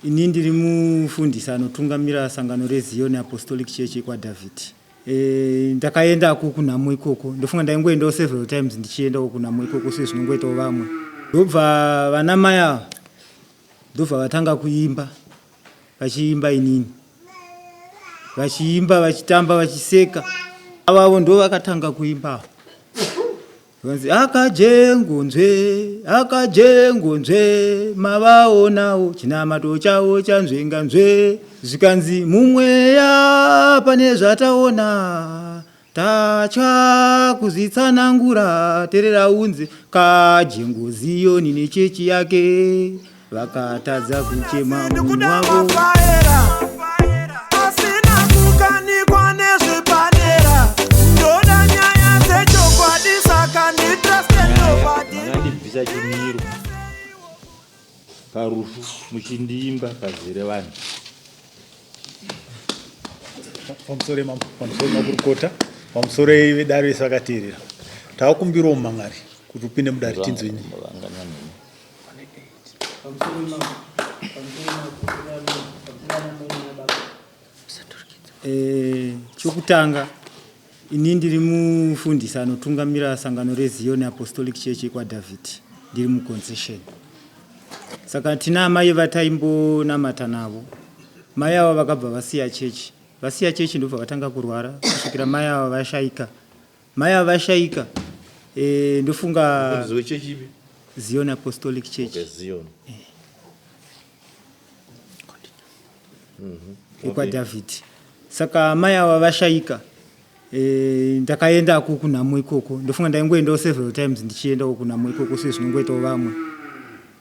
Ini ndiri mufundisi anotungamira sangano reZion Apostolic Church yekwaDavid. E, ndakaendako kunhamo ikoko ndofunga ndaingoendawo several times ndichiendawo kunhamo ikoko sezvinongoitawo vamwe. Ndobva vana mai ava ndobva vatanga kuimba vachiimba inini vachiimba vachitamba vachiseka avavo ndo vakatanga kuimba ava Vanzi akajengonzve akajengonzve mavaonawo chinamato chawo chanzvenga nzve zvikanzi mumweya pane zvataona tatya kuzvitsanangura terera unzi kajengo ziyoni nechechi yake vakatadza kuchema munhu wavo. Asina kukanikwa nezvepadera ndoda nyaya dzechokwadi saka nditruste nobody. Makandibvisa chimiro parufu muchindiimba pazere vanhu. Pamusoro mambo, pamusoro makurukota, pamusoro vedare vese vakateerera. Takumbirawo mumhan'ari kuti upinde mudare tinzwe nyaya. Eh, chokutanga ini ndiri mufundisi anotungamira sangano reZion Apostolic Church yekwaDavid ndiri muconcession saka tina amai vataimbonamata navo mai ava vakabva vasiya chechi vasiya chechi ndobva vatanga kurwara kusvikira mai ava vashaika Mai ava vashaika eh, ndofunga Mufundisi wechechi ipi? Zion Apostolic Church. Okay, Zion. Eh. Ekwa David. Saka mai ava vashaika eh, ndakaendako kunhamo ikoko ndofunga ndaingoendawo several times ndichiendawo kunhamo ikoko sezvinongoitawo vamwe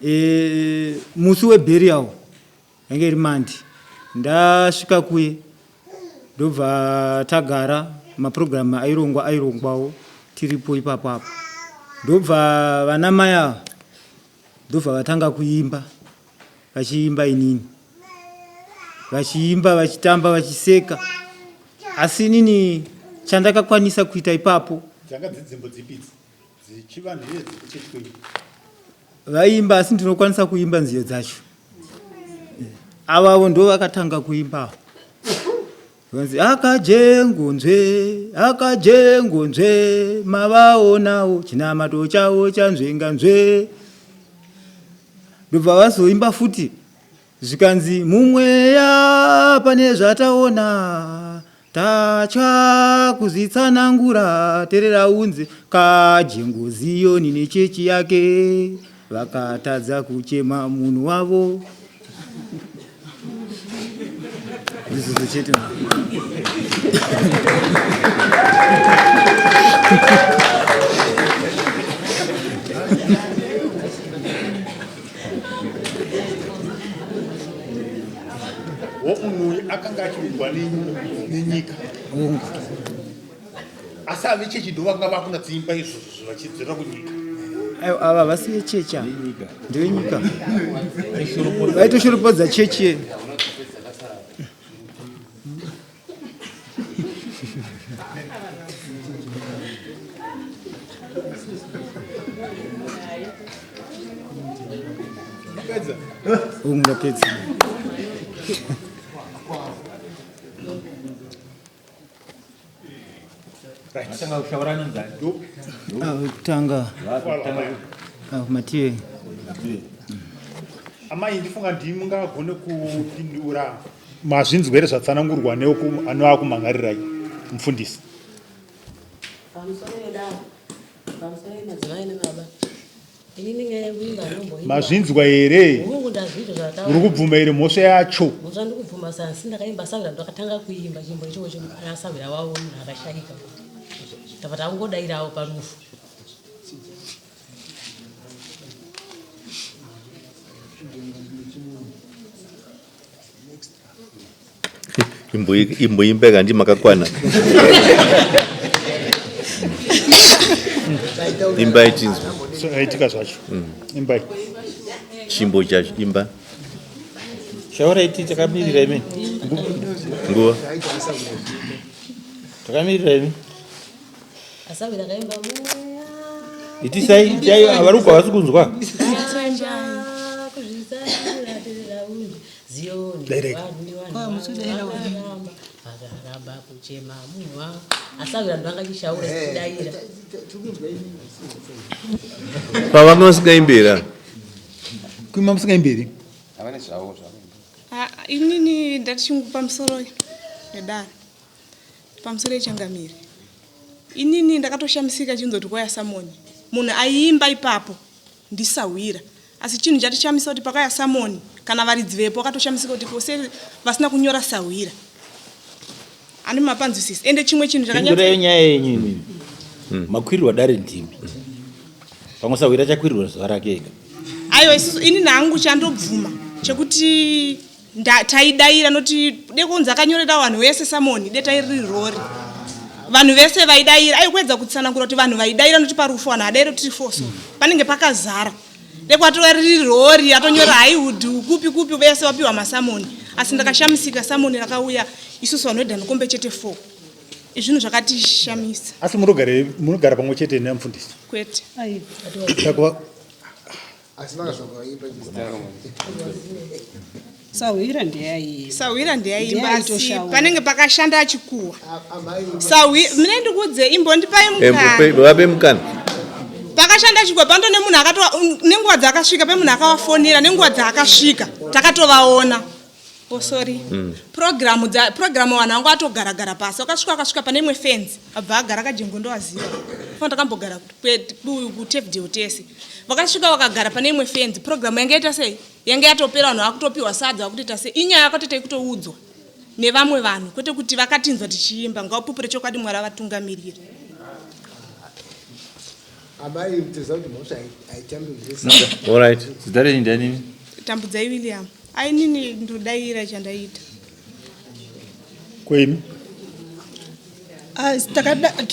eh, musi weburial Yange iri Monday. Ndasvika kuye ndobva tagara maprogram airongwa airongwawo tiripo ipapo apo. Ndobva vana mai ava ndobva vatanga kuimba vachiimba inini. Vachiimba vachitamba vachiseka. Asi inini chandakakwanisa kuita ipapo. Dzanga dziri dzimbo dzipi idzi? Dzechivanhu here dzekuchechi kwenyu? Vaimba asi ndinokwanisa kuimba nziyo dzacho. Avavo ndo vakatanga kuimba. Vanzi akajengonzve akajengonzve mavaonawo chinamato chawo chanzvenga nzve. Ndobva vazoimba futi Zvikanzi mumweya pane zvataona tatya kuzvitsanangura terera unzi kajengo ziyoni nechechi yake vakatadza kuchema munhu wavo ndizvozvo chete. Wo munhu uyu akanga achivigwa nenyika asi avechechi ndo vanga vakunatsoimba izvozvo vachidzora kunyika. Aiwa, ava vasi vechechi ava ndevenyika vaitoshoropodza chechi ye Ndapedza. Kutanga matiye. Amai ndifunga ndimi mungagone kupindura Mazvinzwa here zvatsanangurwa neanoakumhan'arirai mufundisi? Pamusoro vedare, pamusoro vemadzimai nebaba. Inini nyaya yekuimba anomboimba. Mazvinzwa here? Hongu ndazvinzwa zvataura. Uri kubvuma here mhosva yacho? Mhosva ndikubvuma sansi ndakaimba sahwira ndakatanga kuimba chimbo ichocho asahwira wavo munhu akashaika. Tabva tangodairawo parufu. Imboimba kandi makakwana. Imbai tinzwe. Zvakaitika zvacho. Imbai. Chimbo chacho imba. Shaura iti takamirira imi. Nguva. Takamirira imi. Asahwira akaimba mweya. Itisai itai avaruka havasi kunzwa. Kuzvisanira terera unzwe. Ziyoni Direct. vanhu vakaramba vakaramba kuchema munhu wavo asi avira vanhu vangachishaura chidaira. Pavanga vasingaimbi here? Kuimba musingaimberi? Ah, inini ndati chingu pamusoro nedare, pamusoro yechangamire. Inini ndakatoshamisika chinzoti kwaya samoni, munhu aiimba ipapo ndisahwira, asi chinhu chatishamisa kuti pakauya samoni kana varidzi vepo vakatoshamisika kuti kose vasina kunyora sahwira ani mapanzwisisi. Ende chimwe chinhu Pindurai chakanyatsa nyaya yenyu imimi. Makwirirwa dare ndimi. Pamwe sahwira chakwirirwa zuva rake ega. Aiwa, isusu ini nhangu chandobvuma chekuti taidaira noti dekunzi akanyorera vanhu vese samoni de tairiri rori vanhu vese vaidaira. Aikuedza kutsanangura kuti vanhu vaidaira noti parufu vanhu adaira tiri foso panenge pakazara dekwatora riri rori atonyora haiwood kupi kupi vese vapiwa masamoni. Asi ndakashamisika samoni rakauya isusu vanhu vedhanikombe chete 4. Izvinhu zvakatishamisa. Asi munogara pamwe chete namufundisi? Kwete. Saka Asi vakazvakaimba. Sahwira ndeyaiimba. Sahwira ndeyaimba, asi Ndiyaitoshaura. panenge pakashanda achikuwa. Amai. Mune ndikudze imbondipai mukana. Vape mukana. Pakashanda chikuwa pando nemunhu akatova nenguva dzaakasvika pe munhu akavafonera nenguva dzaakasvika takatovaona. Oh, sorry. Programu dza programu vanhu vanga vatogaragara pasi vakasvika vakasvika pane imwe fenzi abva agara kajengo ndovaziva fana takambogara kuTefdale tese. Vakasvika vakagara pane imwe fenzi, programu yanga yaita sei, yanga yatopera, vanhu vakutopiwa sadza vakutoita sei. Inyaya yakatoita yekutoudzwa nevamwe vanhu kwete kuti vakatinzwa tichiimba. Ngaupupure chokwadi, Mwari avatungamiriri. Amai, toziva kuti mhosva haitambi zvese. Alright. Zita renyu ndiani? Tambudzai William. Ainini ndodaira chandaita. Kweimi? Asi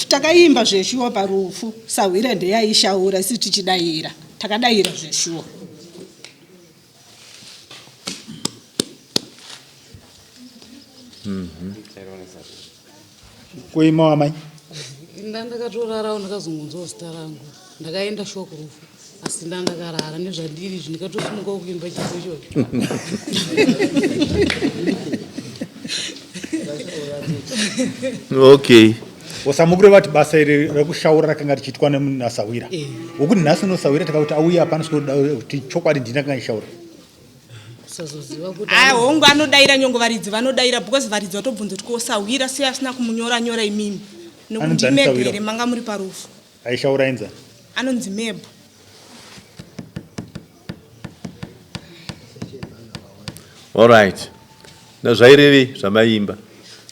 takaimba zveshuwa parufu, sahwira ndeyaishaura isi tichidayira, takadayira zveshuwa. Kweima wamai? Ndandakatorarawo, ndakazongonzwawo zita rangu. Ndakaenda shuwa kurufu asi ndandakarara nezvandiri izvi ndikatosimukawo kuimba chipo ichocho. Okay. Usamukure vati basa iri rekushaura rakanga richiitwa nasahwira wokuti nhasi unosahwira takakuti auye apana kuti chokwadi ndini akanga ndishaura. Kusazoziva kuti Aya hongu anodaira nyongo varidzi vanodaira because varidzi vatobvunza kuti kosahwira sei asina kumunyora nyora imimi nokuti Anonzi ani ndimega sahwira? Here manga muri parufu. Aishaura inzani? Anonzi Mebo. Alright. Na zvairevei zvamaiimba?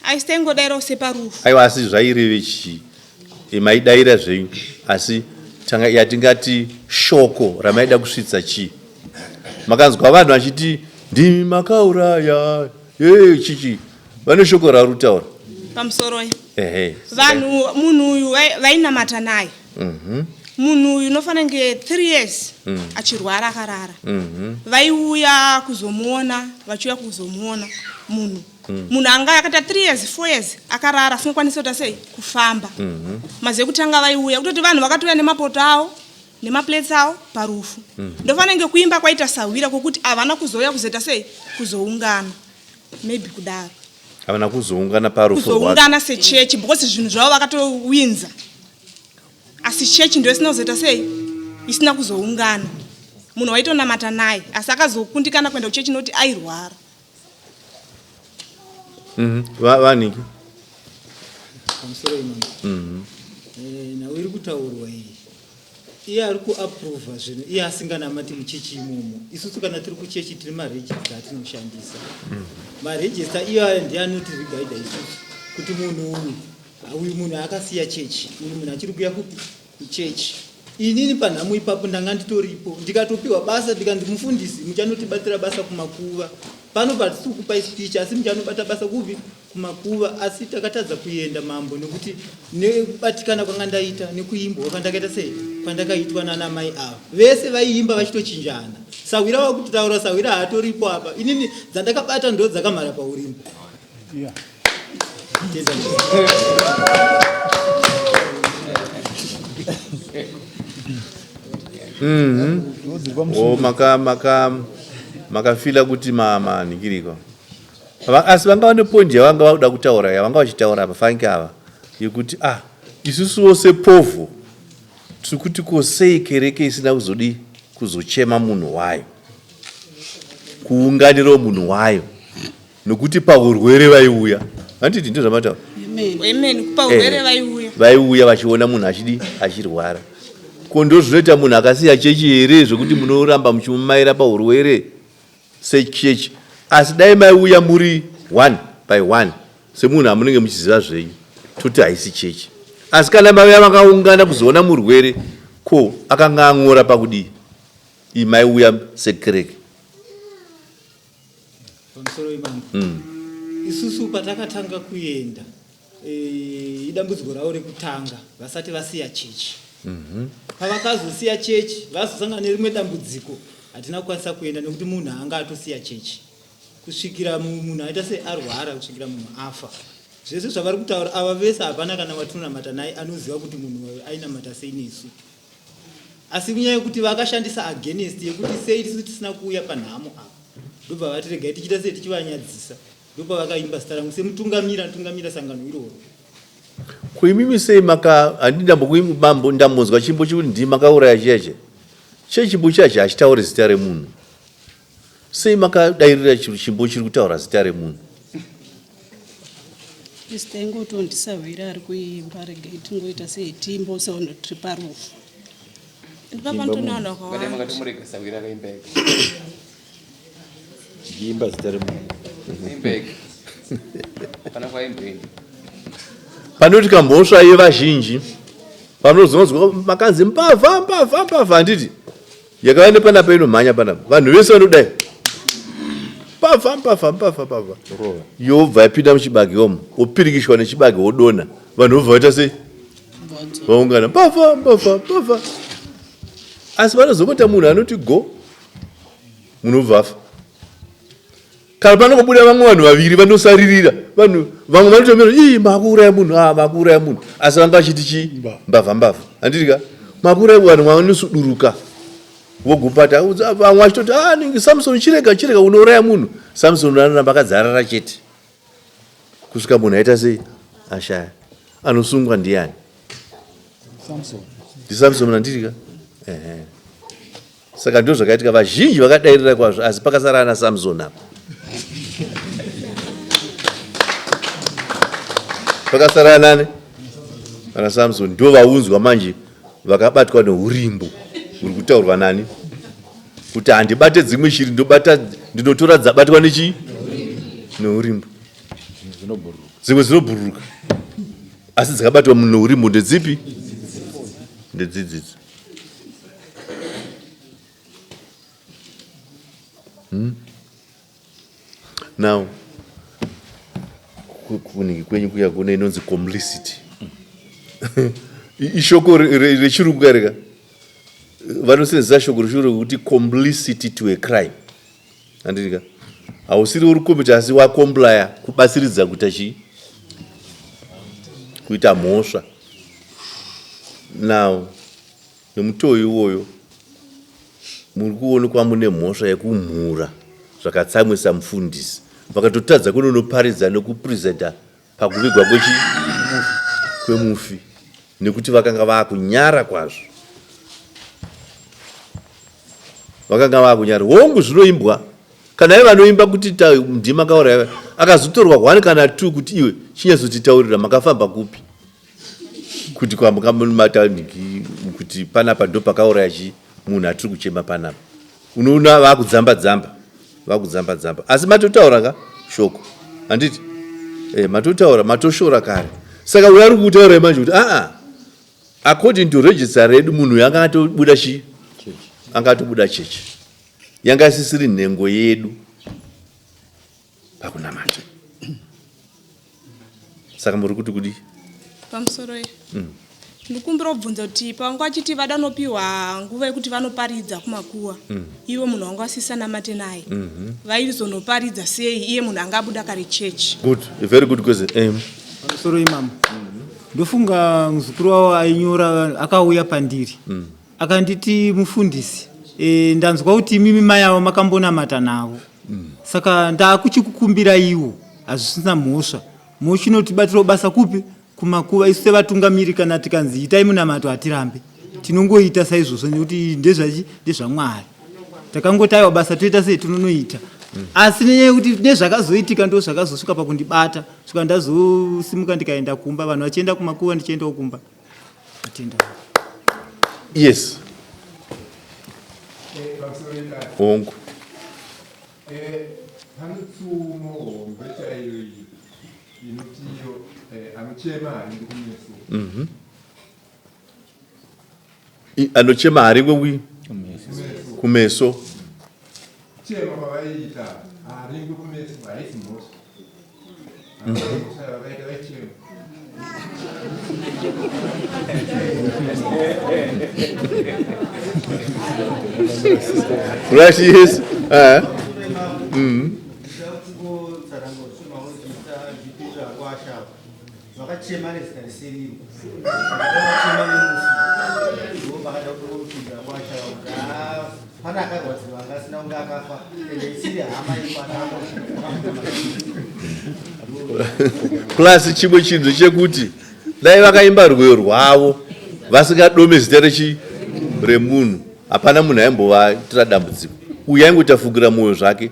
Aisi taingodairawo separufu. Aiwa, asi zvaireve chii? Maidaira zvenyu asi tanga yatingati shoko ramaida kusvitsa chii? Makanzwa vanhu vachiti ndimi makauraya ee chichi vane shoko rauri kutaura. Pamusoro. Ehe. Vanhu munhu uyu vainamata naye. Munhu uyu unofanira kunge 3 years achirwara akarara. Vaiuya kuzomuona, vachiuya kuzomuona munhu. Munhu anga akaita 3 years, 4 years akarara asingakwanisi kuita sei kufamba. Mazuva ekutanga vaiuya kutoti vanhu vakatouya nemapoto avo nemaplates avo parufu. Ndofanira kunge kuimba kwaita sahwira kwokuti havana kuzouya kuzoita sei kuzoungana maybe kudaro. Havana kuzoungana parufu rwake. Kuzoungana sechechi because zvinhu zvavo vakatowinza asi chechi ndo isina kuzoita sei isina kuzoungana. Munhu waitonamata naye asi akazokundikana kuenda kuchechi nokuti airwara. Vaniki. Pamusoro imambo. Nhau iri kutaurwa iyi, iye ari kuapprova zvinhu iye asinganamati muchechi imomo. Isusu kana tiri kuchechi tiri maregister atinoshandisa. Maregister iyo aya ndiye anotirigaidha isusu kuti munhu uyu, uyu munhu akasiya chechi, uyu munhu achiri kuuya kupi kuchechi. Inini panhamo ipapo ndanga nditoripo, ndikatopiwa basa ndikanzi mufundisi muchanotibatira basa kumakuva pano patisi kukupai speech asi muchanobata basa kupi kumakuva. Asi takatadza kuenda mambo nekuti nekubatikana kwanga ndaita nekuimbwa kwandakaita sei kwandakaitwa nana mai ava vese vaiimba vachitochinjana. Sahwira wakutotaura sahwira haatoripo apa, inini dzandakabata ndo dzakamhara paurimbo. Teza. O maka maka. Makafila kuti manhikiriko. Asi vanga vane point yavanga vakuda kutaura yavanga vachitaura apa fanike ava yekuti ah isusuwo sepovho tiri kuti ko sei kereke isina kuzodii kuzochema munhu wayo kuunganirawo munhu wayo nokuti pahurwere vaiuya handiti ndizvamataura Amen. Kupa urwere eh, vaiuya. Vaiuya vachiona munhu achidi achirwara. Ko ndozvinoita munhu akasiya chechi here zvekuti munoramba muchimumaira pahurwere sechechi asi dai maiuya muri one by one semunhu amunenge muchiziva zvenyu toti haisi chechi asi kana mauya makaungana kuzoona murwere ko akanga an'ora pakudii iyi maiuya sekereke pamusoro imambo mm. Isusu patakatanga kuenda e, idambudziko ravo rekutanga vasati vasiya chechi mm -hmm. Pavakazosiya chechi vazosangana nerimwe dambudziko hatina kukwanisa kuenda nekuti munhu anga atosiya chechi kusvikira munhu aita searwara kusvikira munhu afa zvese zvavari kutaura ava vese hapana kana watinonamata naye anoziva kuti munhu ainamata sei nesu asi kunyaya yekuti vakashandisa against yekuti sei tisu tisina kuuya panhamo apa ndobva vati regai tichiita sei tichivanyadzisa ndopavakaimba zita rangu semutungamiri anotungamira sangano iroro. Ko imimi sei maka handidi ndambokuimba ndambonzwa chimbo chekuti ndimi makauraya chiya chiya che chimbo chiya chiya hachitauri zita remunhu sei makadairira chimbo chiri kutaura zita remunhu Isi taingoti ndisahwira ari kuimba regai tingoita sei timbo sevanhu tiri parufu. Ndipapa ndinoona Ngadai makatomurega sahwira akaimba ega. Imba zita remunhu. Imba ega. Pana kwaimboenda. Panoitika mhosva yevazhinji panozonzwa makanzi mbavha mbavha mbavha handiti yakava nepanapa inomhanya panapa vanhu vese vanodai mbavha mbavha mbavha mbavha yobva yapinda muchibage omo wopirikishwa nechibage wodonha vanhu vobva vaita sei vaungana mbavha mbavha mbavha asi vanozobata munhu anoti go munhu obva afa kana panongobuda vamwe vanhu vaviri vanosaririra vanhu vamwe vanotomira ii makuuraya munhu a ah, makuuraya munhu asi vanga vachiti chii mbavha mbavha handiti ka makuuraya vanhu vanosuduruka vogupata vamwe vachitoti a ah, ningi samson chirega chirega unouraya munhu samson anoramba akadzarara chete kusvika munhu aita sei ashaya anosungwa ndiyani ndisamson handiti ka ehe Saka ndozvakaitika vazhinji vakadairira kwazvo asi pakasara ana Samson apa. Pakasara anani? Ana Samson ndo vaunzwa manje vakabatwa neurimbo huri kutaurwa nani? Kuti handibate dzimwe shiri ndobata ndinotora dzabatwa nechii? Neurimbo. Dzimwe dzinobhururuka. Asi dzakabatwa neurimbo ndedzipi? Ndedzidzidzi. Hmm? Now, kunenge kwenyu kuya kune inonzi complicity. Ishoko rechirungu kareka. Vanosenzesa shoko rechirungu kuti complicity to a crime. Handiti ka? Hausiri uri komita asi wakomplya kubatsiridza kuita chii? Kuita mhosva. Now, nemutoo iwoyo muri kuonekwa mune mhosva yekumhura zvakatsamwisa mufundisi vakatotadza kunonoparidza nekupresenta pakuvigwa kwechi kwemufi nekuti vakanga vakunyara kwazvo vakanga vakunyara hongu zvinoimbwa kana ive vanoimba kuti ndima kauraya akazotorwa one kana two kuti iwe chinyatsotitaurira makafamba kupi kuti kwamakamatandiki kuti panapa ndo pakauraya chi munhu atiri kuchema panapa unoona vakudzamba dzamba vakudzamba dzamba asi matotaura ka shoko handiti eh, matotaura matoshora kare saka uyo ari kutaura manje kuti aa according to register redu munhu uyu anga atobuda chi anga atobuda chechi yanga isisiri nhengo yedu pakunamata saka muri kuti kudii pamusoro iyi mm. ndikumbira kubvunza kuti pavanga vachiti vada nopiwa nguva yekuti vanoparidza kumakuwa mm. ivo munhu wanga vasisanamate naye mm -hmm. vaizonoparidza sei iye munhu anga abuda kare chechi good a very good question um. pamusoro imamo ndofunga muzukuru wavo ainyora akauya pandiri mm. Akanditi mufundisi E, ndanzwa kuti imimi mai avo makambonamata navo mm. Saka ndakuchikukumbiraiwo hazvisina mhosva mochinotibatirawo basa kupi kumakuva isu sevatungamiri kana tikanzi itai munamato hatirambe tinongoita saizvozvo nekuti ndezvachi ndezvamwari takangoti aiwa basa toita sei tinonoita mm. Asi nenyaya yekuti nezvakazoitika ndo zvakazosvika pakundibata svika ndazosimuka ndikaenda kumba vanhu vachienda kumakuva ndichiendawo kumba atenda. Yes, hongu. Pane tsumo hombe chaiyo iyi inoti iyo anochema haringwi kumeso. Anochema haringwe wi kumeso. Chema kwavaiita haringwi kumeso haisi mhosva. Mhosva yavakaita vaichema. Right, yes. Vakachema nezita risiriro, vakachema nemufi, ndo vakada kupinda kwasha kuti pane akarwadziwa anga asina kunge akafa ende isiri hama yekwanamo. Plus chimwe chinhu chekuti dai vakaimba rwiyo rwavo vasingadome zita rechi remunhu hapana munhu aimbovaitira dambudziko. Uyu aingotafugira mwoyo zvake,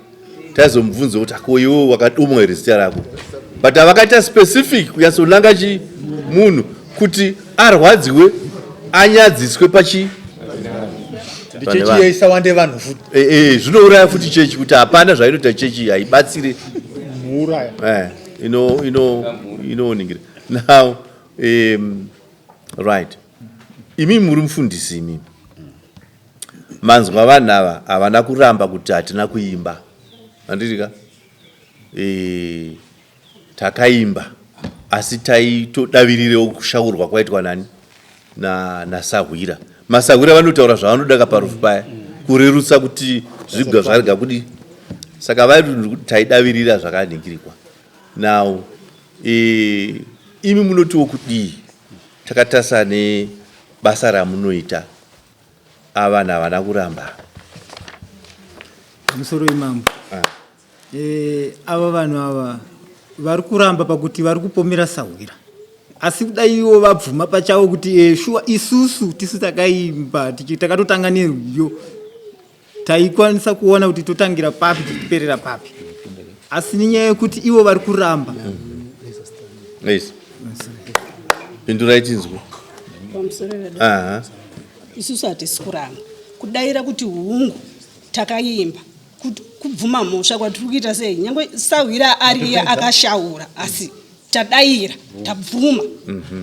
taizomubvunza kuti ako iwe wakadomwa here zita rako, but havakaita specific kunyatsonanga chi munhu kuti arwadziwe anyadziswe pachi Chechi yaisawande vanhu futi. Zvinouraya futi chechi kuti hapana zvainoita chechi haibatsire. Muuraya. Inoningira now. Right, imi muri mufundisi, imimi manzwa vanhu ava havana kuramba kuti hatina kuimba, handitika? Takaimba asi taitodavirirewo kushaurwa kwaitwa nani nasahwira. Masahwira vanotaura zvavanoda kaparufu paya kurerutsa kuti zvigwa zvarega kudi, saka vari taidavirira zvakaningirikwa. Now imi munotiwo kudii takatarisa nebasa ramunoita? Avanhu havana kuramba. Musoro imambo. Ava vanhu ava vari kuramba pakuti vari kupomera sahwira, asi kudai ivo vabvuma pachavo kuti shuwa isusu tisu takaimba, takatotanga nerwiyo, taikwanisa kuona kuti totangira papi tichiperera papi, asi nenyaya yekuti ivo vari kuramba. Yes. Pindurai tinzwe. Pamusoro vedu. Isusu hatisi kuramba kudaira kuti hungu takaimba, kubvuma mhosva kwatiri kuita sei, nyange sahwira ariye akashaura, asi tadaira tabvuma.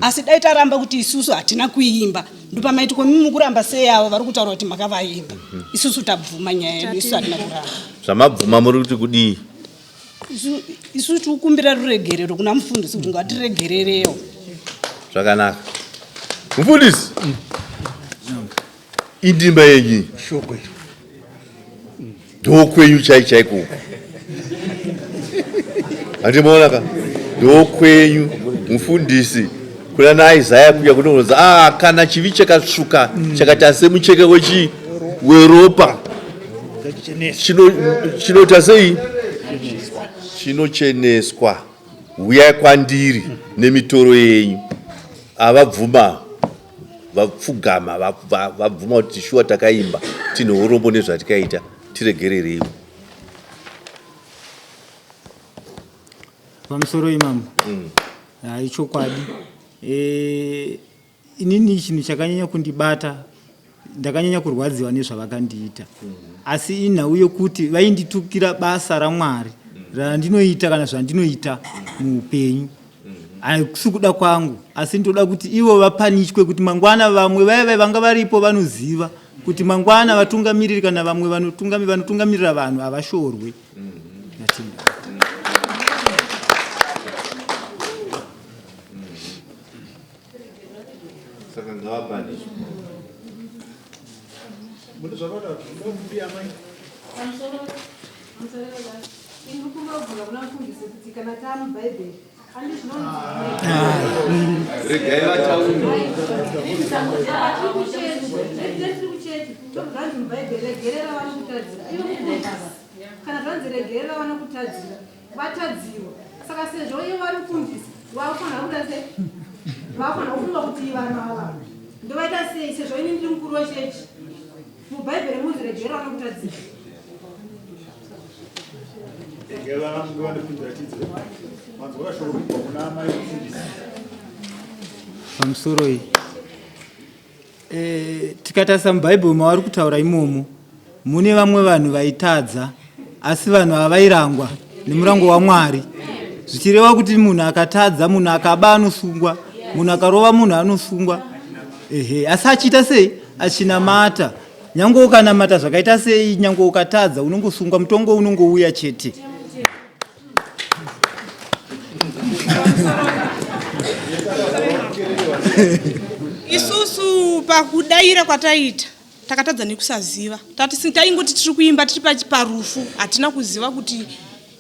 Asi dai taramba kuti isusu hatina kuimba, ndopamaiti komi mukuramba sei avo vari kutaura kuti makavaimba? Isusu tabvuma nyaya yedu, isusu hatina kuramba. Zvamabvuma muri kuti kudii? Isu tikukumbira ruregerero kuna mufundisi kuti ngatiregererewo. Zvakanaka. Mufundisi, indimba yenyu Shoko iro. Ndokwenyu chai chaiko uku, handimaona ka? Ndokwenyu mufundisi. Kuna naIsaya kuya kunonzi kana chivi chakatsvuka chakaita semucheke wechi weropa chinoita sei? Chinocheneswa. Huyai kwandiri nemitoro yenyu. Avabvuma, vapfugama, vabvuma kuti shuwa takaimba, tine urombo nezvatikaita, tiregerereiwo. Pamusoro imambo. Hai, chokwadi. Inini chinhu chakanyanya kundibata, ndakanyanya kurwadziwa nezvavakandiita, asi inhau yokuti vainditukira basa raMwari randinoita kana zvandinoita muupenyu. Hakusi kuda kwangu, asi ndoda kuti ivo vapanichwe kuti mangwana vamwe vaya vaya vanga varipo vanoziva kuti mangwana vatungamiriri kana vamwe vanotungamirira vanhu havashorwe. Ndatenda. Saka ngavapanishwe. Mune zvavada kuti mbuya amai. Pamusoro, pamusoro vedare. Ini kungobvunza kuna mufundisi kuti kana taamubhaibheri Regai vataure. Kana zvanzi regerera vanokutadzira, vatadziwa. Saka sezvo ivo vari mufundisi, vakufanira kuita sei? Vakufanira kufunga kuti vanhu ava ndovaita sei sezvo ini ndiri mukuru wechechi. Mubhaibheri munzi regerera vanokutadzira. Pamusoro iyi e, tikatarisa mubhaibheri mavari kutaura imomo mune vamwe vanhu vaitadza asi vanhu ava vairangwa nemurango wamwari zvichireva kuti munhu akatadza munhu akaba anosungwa munhu akarova munhu anosungwa ehe asi achiita sei achinamata Nyange ukanamata zvakaita sei, nyange ukatadza unongosungwa, mutongo unongouya chete. Isusu pakudaira kwataita takatadza nekusaziva, taingoti tiri kuimba tiri parufu, hatina kuziva kuti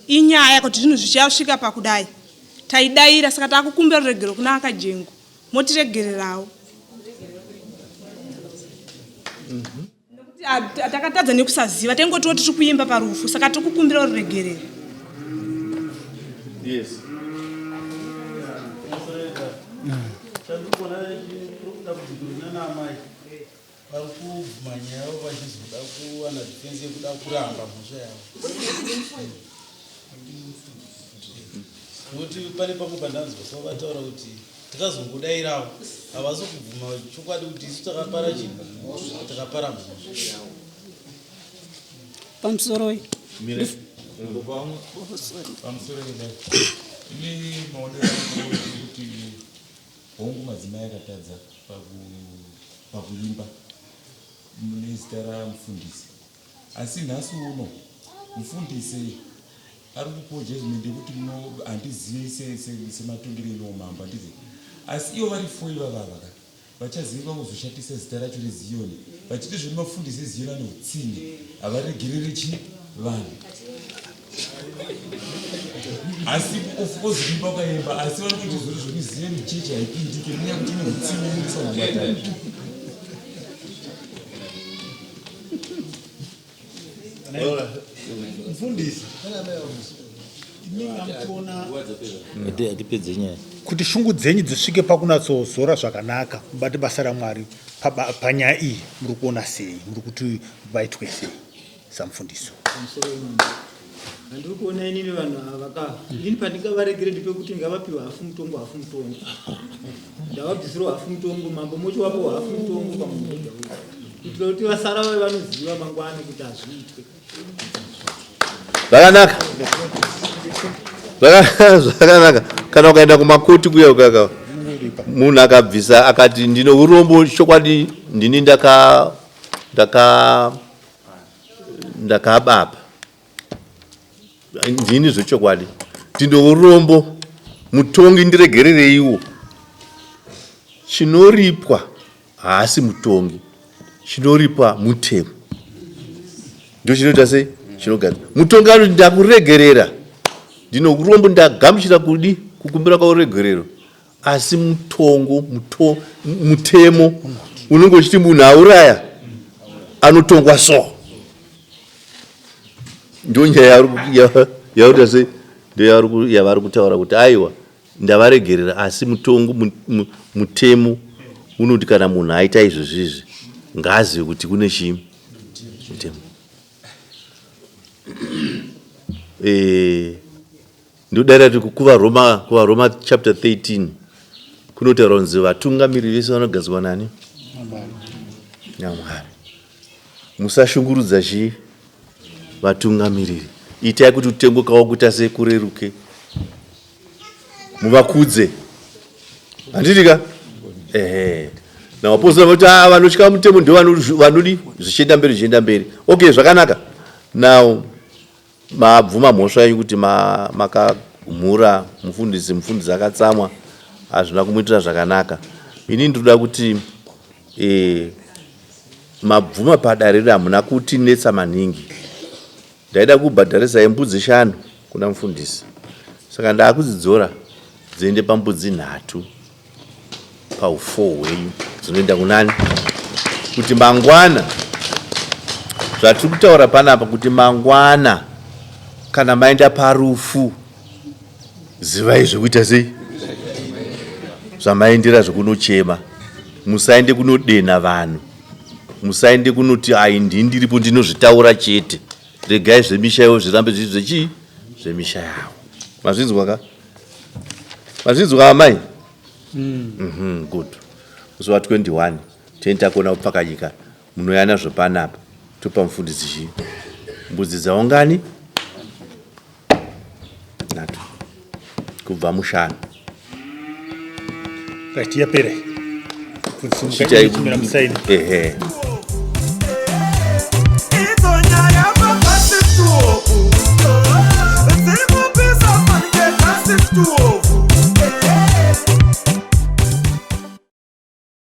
inyaya kuti zvinhu zvichasvika pakudai. Taidaira saka takukumbira ruregero kuna Akajengo. Motiregererawo. Nekuti takatadza nekusaziva taingotiwo tiri kuimba parufu saka tiri kukumbira ruregerero. Yes. Chandikuona dambudziko rinana amai vari kubvuma nyaya yavo vachizoda kuwana defense yekuda kuramba mhosva yavo nokuti pane pamwe pandanzwa so vataura kuti tikazongodairawo havasi kubvuma chokwadi kuti isu takapara chii takapara mhosva. Pamusoroi. Pamusoro ini maonero angu kuti hongu madzimai akatadza pakuimba nezita ramufundisi asi nhasi uno mufundisi ari kupiwa judgment yekuti handizivi sematongero enyu umambo handizivi asi ivo vari fo ivavava ka vachaziva kuzoshatisa zita racho reziyoni vachiti zvoni mafundisi eziyoni ane utsinye havaregerere chi vanhu asi of course kuimba ukaimba asi vari kuti zvori zvoni ziyoni chechi haipindike nenyaya yekuti ine utsinye inoisa mumatare. Mfundisi, imimi amuchiona Hatipedze nyaya. Kuti shungu dzenyu dzisvike pakunatsozora zvakanaka mubate basa raMwari panyaya iyi muri kuona sei muri kuti vaitwe sei samufundisi? Handiri kuona inini vanhu ava ka inini pandingavaregere ndepekuti ngavapiwe hafu mutongo hafu mutongo ndavabvisirwa hafu mutongo mambo mochiwapo hafu mutongo pamunhu wega wega kuitira kuti vasara vave vanoziva mangwana kuti hazviitwe. Zvakanaka. Zvakanaka. Kana ukaenda kumakoti kuya ukaka munhu akabvisa akati ndine urombo chokwadi ndini ndaka ndaka ndakababa ndini zvechokwadi ndine urombo mutongi ndiregerereiwo chinoripwa haasi mutongi chinoripwa mutemo ndochinoita sei chinogadzira mutongi anoti ndakuregerera ndine urombo ndagamuchira kudi kukumbira kwauregerero Asi mutongo muto, mutemo unenge uchiti munhu auraya anotongwa so. Ndiyo nyaya yauri sei ndiyo yavari kutaura kuti aiwa ndavaregerera asi mutongo mutemo unoti kana munhu aita izvozvizvi ngaazive kuti kune chii mutemo. Eh, Ndodaira kuti kuvaRoma, kuvaRoma chapter 13 kunotaura kunzi vatungamiri vese vanogadzwa nani? NaMwari. Musashungurudza chii? Vatungamiriri. Itai kuti kutengo kwavo kuita sei kureruke. Muvakudze. Handiti ka? Ehe. Navapostora voti ah vanotya mutemo ndio vanodi zvichienda mberi zvichienda mberi. Okay, zvakanaka. Now Mabvuma mhosva yenyu kuti makamhura mufundisi, mufundisi akatsamwa, hazvina kumuitira zvakanaka. Ini ndinoda kuti e, mabvuma padare rino hamuna kutinetsa maningi. Ndaida kubhadharisai mbudzi shanu kuna mufundisi, saka ndaakudzidzora. Dziende pambudzi nhatu pau4 hwenyu dzinoenda kunani kuti mangwana zvatiri kutaura panapa kuti mangwana kana maenda parufu zivai zvekuita sei zvamaendera zvekunochema musaende kunodena vanhu musaende kunoti ai ndini ndiripo ndinozvitaura chete regai zvemisha yavo zvirambe zviri zvechii zvemisha yavo mazvinzwa ka mazvinzwa amai mm. mm -hmm, good musi wa 21 teni takona kupfakanyika munouya nazvo panapa topa mufundisi chii mbudzi dzaungani nhatu kubva mushanu right yapera ehe.